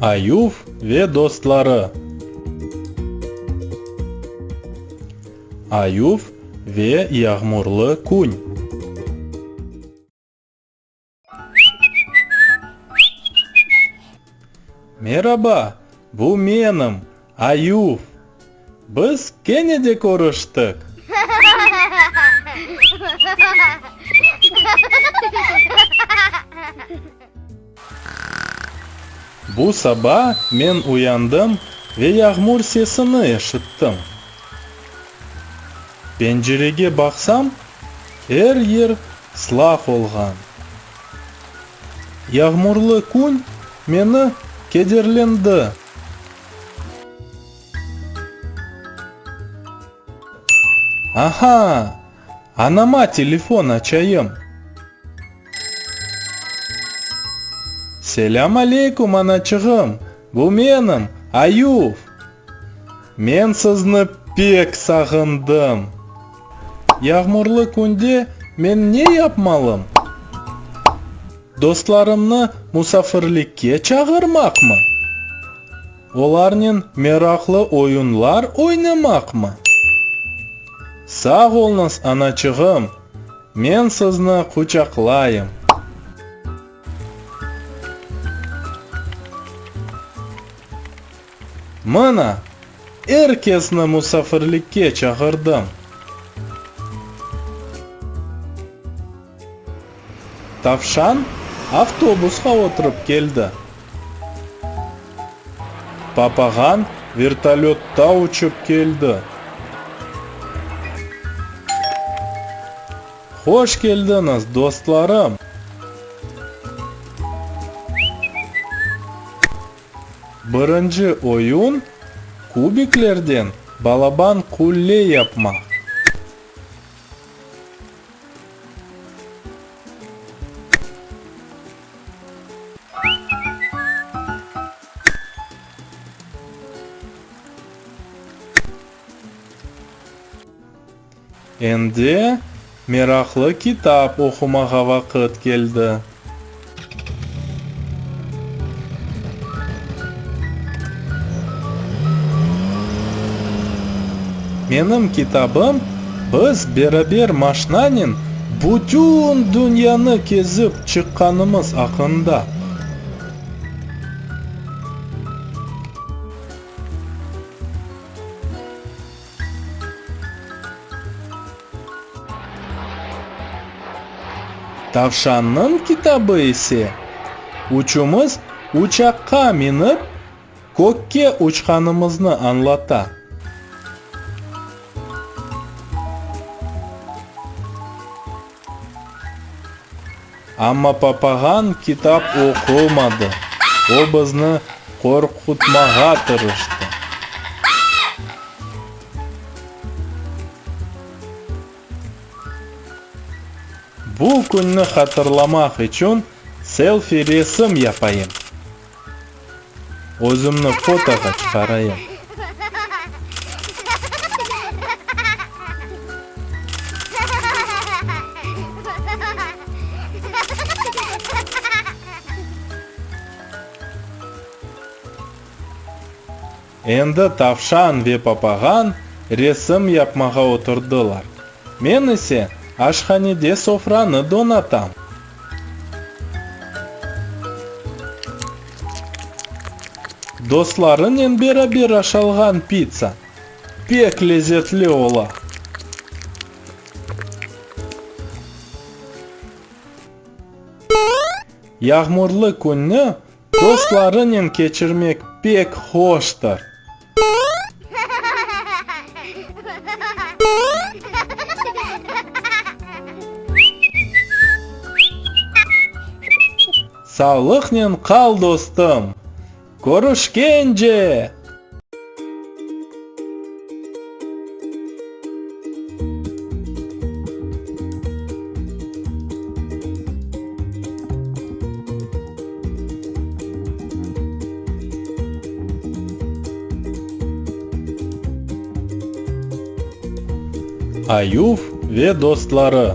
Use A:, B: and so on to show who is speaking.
A: Ayuv ve dostları. Ayuv ve yağmurlı kün. Meraba, bu menim, Ayuv. Biz kene de körüştik. Bu saba men uyandım ve yağmur sesini eşittim. Pencerege baqsam, er yer sılaq olğan. Yağmurlı kün meni kederlendi. Aha, anama telefon açayım. Selâm aleyküm, anaçığım, bu menim, Ayuv. Men sizni pek sağındım. Yağmurlı künde men ne yapmalım? Dostlarımnı musafirlikke çağırmaqmı? Olarnen meraqlı oyunlar oynamaqmı? Sağ oluñız, anaçığım, men sizni quçaqlayım. Mına, er kesni musafirlikke çağırdım. Tavşan avtobusqa oturıp keldi. Papağan vertolötta uçıp keldi. Hoş keldiñiz, dostlarım! Birinci oyun, kubiklerden balaban qulle yapmaq. Endi meraqlı kitap oqumağa vaqıt keldi. Menim kitabım biz beraber maşnanen bütün dünyanı kezip çıqqanımız aqqında. Tavşannıñ kitabı ise, üçümiz uçaqqa minip, kökke uçqanımıznı añlata. Amma papağan kitap oqumadı, o bizni qorqutmağa tırıştı. Bu künni hatırlamaq içün selfi resim yapayım. Özümni fotoğa çıqarayım. Endi tavşan ve papağan resim yapmağa oturdılar. Men ise aşhanede sofranı donatam. Dostlarınen beraber aşalğan pitsa pek lezetli ola. Yağmurlı künni dostlarınen keçirmek pek hoştır. Sağlıqnen qal, dostum! Körüşkence! Ayuv ve dostları.